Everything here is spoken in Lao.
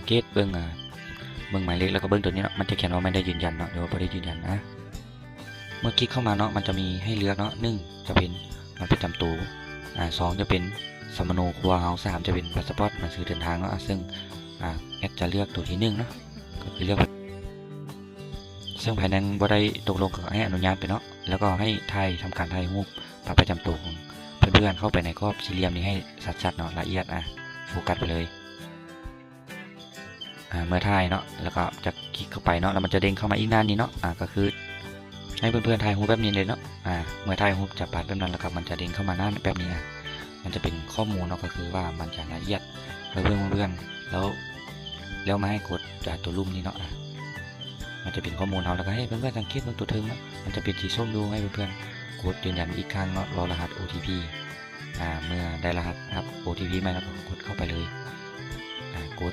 ເກດເບິ່ງ ອ່າ ເບິ່ງໝາຍເລກ ແລ້ວກໍເບິ່ງໂຕນີ້ເນາະ ມັນຈະຂຽນວ່າແມ່ນໄດ້ຢືນຢັນເນາະ ຫຼືວ່າບໍ່ໄດ້ຢືນຢັນນະ. ເມື່ອຄລິກເຂົ້າມາເນາະ ມັນຈະມີໃຫ້ເລືອກເນາະ ໜຶ່ງ ຈະເປັນບັດປະຈຳໂຕ ອາ ສອງ ຈະເປັນສຳມະໂນຄົວເຮົາ ສາມ ຈະເປັນພາສປອດ ໜັງສືເດີນທາງເນາະ. ອາ ເຊິ່ງ ອາ ແອັດຈະເລືອກໂຕທີໜຶ່ງເນາະ ກໍຄືເລືອກ ເຊິ່ງພາຍໃນບໍ່ໄດ້ຕົກລົງ ກໍໃຫ້ອະນຸຍາດໄປເນາະ ແລ້ວກໍໃຫ້ຖ່າຍ ທຳການຖ່າຍຮູບບັດປະຈຳໂຕຂອງເພື່ອນໆ ເຂົ້າໄປໃນກອບສີ່ຫຼ່ຽມນີ້ໃຫ້ຊັດໆເນາະ ລະອຽດ ອາ ໂຟກັສໄປເລີຍ. ອາ ເມື່ອຖ່າຍເນາະ ແລ້ວກໍຈະຄລິກເຂົ້າໄປເນາະ ແລ້ວມັນຈະເດ້ງເຂົ້າມາອີກໜ້ານີ້ເນາະ ອາ ກໍຄືໃຫ້ເພື່ອນໆຖ່າຍຮູບແບບນີ້ເລີຍເນາະ. ອາ ເມື່ອຖ່າຍຮູບຈະປາດແບບນັ້ນ ແລ້ວກໍມັນຈະເດ້ງເຂົ້າມາໜ້າແບບນີ້ ອາ ມັນຈະເປັນຂໍ້ມູນເນາະ ກໍຄືວ່າມັນຈະລະອຽດ ເພື່ອເພື່ອນໆ ແລ້ວ ແລ້ວມາໃຫ້ກົດ ອາ ຕົວລຸ່ມນີ້ເນາະ ອາ ມັນຈະເປັນຂໍ້ມູນເຮົາ ແລ້ວກໍໃຫ້ເພື່ອນໆສັງເກດເບິ່ງຕົວເທິງເນາະ ມັນຈະເປັນສີສົ້ມຢູ່ ໃຫ້ເພື່ອນໆກົດຢືນຢັນອີກຄັ້ງເນາະ ລໍລະຫັດໂອທີພີ ອາ ເມື່ອໄດ້ລະຫັດຮັບໂອທີພີໃໝ່ ແລ້ວກໍກົດເຂົ້າໄປເລີຍ ອາ ກົດ